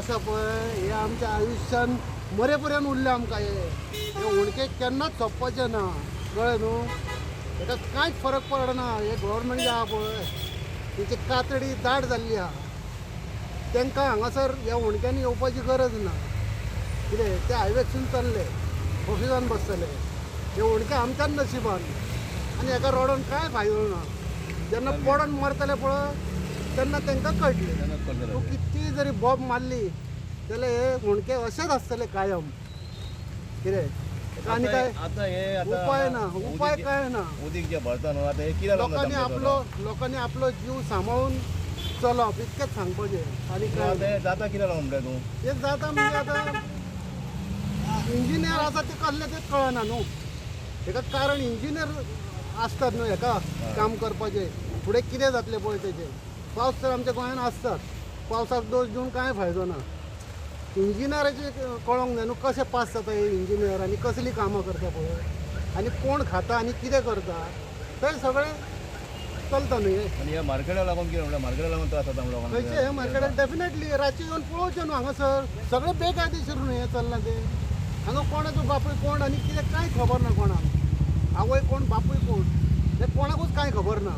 आसा पळय हे आमच्या आयुश्यान मरे पर्यंत उरले आमकां. हे हुंडके केन्नाच सोंपपाचे ना, कळ्ळें न्हू? हेका कांयच फरक पडना. हे गव्हर्मेंट जे आहा पळय तेची कातडी दाट जाल्ली आहा. तांकां हांगासर ह्या हुंडक्यांनी येवपाची गरज ना. कितें ते हायवेसून चल्ले, ऑफिसान बसतले. हे हुंडके आमच्याच नशिबान आनी हेका रडोन कांय फायदो ना. जेन्ना पडोन मरतले पळय तेन्ना तांकां कळटलें. तूं कितली जरी बॉम्ब मारली जाल्यार हे हुंडके अशेच आसतले कायम. कितें आनी काय उपाय ना, उपाय काय ना. उदीक जे भरता न्हू आतां हे कित्याक लोकांनी आपलो, लोकांनी आपलो जीव सांबाळून चलप इतकेंच सांगपाचें. आनी काय जाता कित्याक लागून म्हणटा तूं? हें जाता म्हणजे आतां इंजिनियर आसा ते कसले तेच कळना न्हू. हेका कारण इंजिनियर आसतात न्हू हेका काम करपाचें. फुडें कितें जातलें पळय तेजें. पावस तर आमच्या गोंयांत आसतात, पावसाक दोश दिवन कांय फायदो ना. इंजिनियराचें कळोंक जाय न्हू कशें पास जाता हे इंजिनियर आनी कसलीं कामां करता पळय, आनी कोण खाता आनी कितें करता तें सगळें चलता न्हू हें. आनी ह्या मार्केटाक लागून कितें म्हणल्यार मार्केटाक लागून त्रास जाता लोकांक. खंयचें हे मार्केटाक डेफिनेटली रातचें येवन पळोवचें न्हू हांगासर सगळें बेकायदेशीर न्हू हें चल्लां तें. हांगा कोणाचो बापूय कोण आनी कितें कांय खबर ना कोणाक. आवय कोण बापूय कोण हें कोणाकूच कांय खबर ना.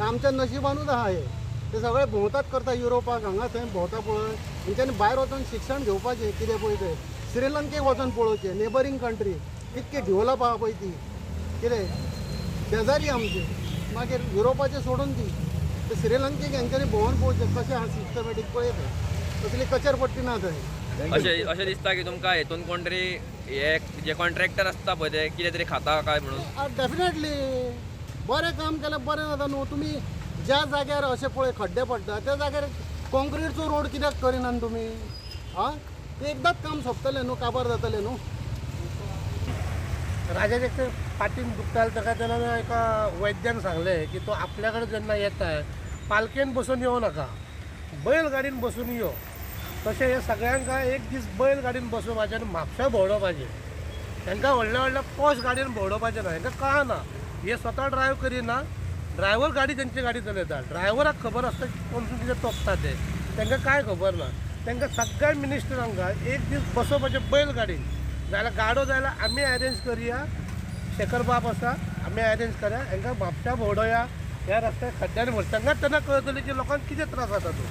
आमच्या नशिबानूच आहा हें. ते सगळे भोंवतात करता युरोपाक, हांगा थंय भोंवता पळय. तेंच्यांनी भायर वचोन शिक्षण घेवपाचें कितें पळय तें. श्रीलंकेक वचोन पळोवचें, नेबरींग कंट्री कितके डेवलप आहा पळय ती. कितें शेजारी आमचे, मागीर युरोपाचें सोडून दी, ते श्रीलंकेक हेंच्यांनी भोंवन पळोवचें कशें आहा सिस्टमॅटीक पळय तें. तसली कचेर पडटी ना थंय. अशें अशें दिसता की तुमकां हेतून कोण तरी हे जे कॉन्ट्रॅक्टर आसता पळय ते कितें तरी खाता काय म्हणून? डेफिनेटली बरें काम केल्यार बरें जाता न्हू. तुमी ज्या जाग्यार अशें पळय खड्डे पडटा त्या जाग्यार कॉन्क्रिटचो रोड कित्याक करिनात तुमी? आं, ते एकदांच काम सोंपतलें न्हू, काबार जातलें न्हू. राजाचे ते फाटीन दुखताले ताका तेन्ना एका वैद्यान सांगलें की तो आपल्या कडेन जेन्ना येता पालकेन बसून येवं नाका, बैलगाडीन बसून यो. तशें हे सगळ्यांक एक दीस बैलगाडीन बसोवपाचें आनी म्हापशा भोंवडोवपाचें. तांकां व्हडल्या व्हडल्या पॉश गाडयेन भोंवडोवपाचें ना. हेंकां कळना, हे स्वता ड्रायव करिना, ड्रायव्हर गाडी तेंची गाडी चलयता. ड्रायव्हराक खबर आसता कोण कितें तोपता तें, तांकां कांय खबर ना. तांकां सगळ्या मिनिस्टरांक एक दीस बसोवपाचें बैलगाडीन, जाल्यार गाडो जाल्यार आमी अरेंज करया, शेखर बाब आसा आमी अरेंज करया, हांकां म्हापशा भोंवडोया, ह्या रस्त्यार खड्ड्यांनी भर. तांकां तेन्ना कळटलें की लोकांक कितें त्रास जाता तो.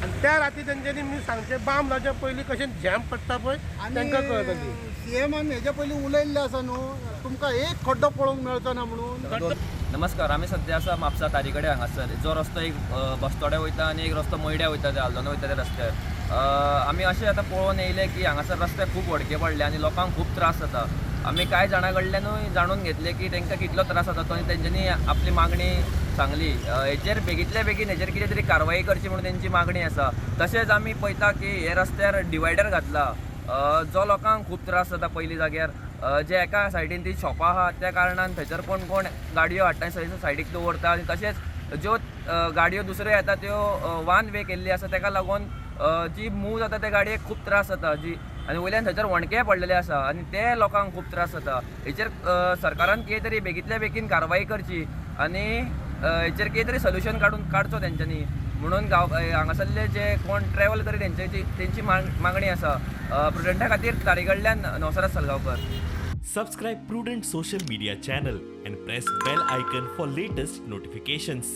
आनी त्या राती तेंच्यांनी मी सांगचें बाम लावच्या पयलीं कशें झॅम पडटा पळय तांकां कळटलें. सीएमान हेच्या पयलीं उलयल्लें आसा न्हू तुमकां एक खड्डो पळोवंक मेळचो ना म्हणून. नमस्कार, आमी सद्या आसा म्हापसा तारी कडेन. हांगासर जो रस्तो एक बस्तोड्या वयता आनी एक रस्तो मयड्या वयता, ते आल्दोना वयता त्या रस्त्यार आमी अशें आतां पळोवन येयले की हांगासर रस्ते खूब व्हडके पडले आनी लोकांक खूब त्रास जाता. आमी कांय जाणां कडल्यानूय जाणून घेतले की तांकां कितलो त्रास जाता तो आनी तेंच्यांनी आपली मागणी सांगली. हेचेर बेगींतल्या बेगीन हेचेर कितें तरी कारवाई करची म्हणून तेंची मागणी आसा. तशेंच आमी पळयता की हे रस्त्यार डिवायडर घातला जो लोकांक खूब त्रास जाता. पयलीं जाग्यार जे एका सायडीन ती शॉपां आहा त्या कारणान थंयसर कोण कोण गाडयो हाडटा आनी थंयसर सायडीक दवरता आनी तशेंच ज्यो गाडयो दुसऱ्यो येता त्यो वन वे केल्ली आसा, ताका लागून जी मूव जाता त्या गाडयेक खूब त्रास जाता जी, आनी वयल्यान थंयसर वणकेय पडलेले आसा आनी ते लोकांक खूब त्रास जाता. हेचेर सरकारान कितें तरी बेगींतल्या बेगीन कारवाई करची आनी हेचेर कितें तरी सोल्युशन काडचो तेंच्यांनी म्हणून गांव हांगासरले जे कोण ट्रॅवल करी तेंची तेंची मागणी आसा. प्रुडंटा खातीर तारी कडल्यान Nausarat Salgaonkar. Subscribe Prudent social media channel and press bell icon for latest notifications.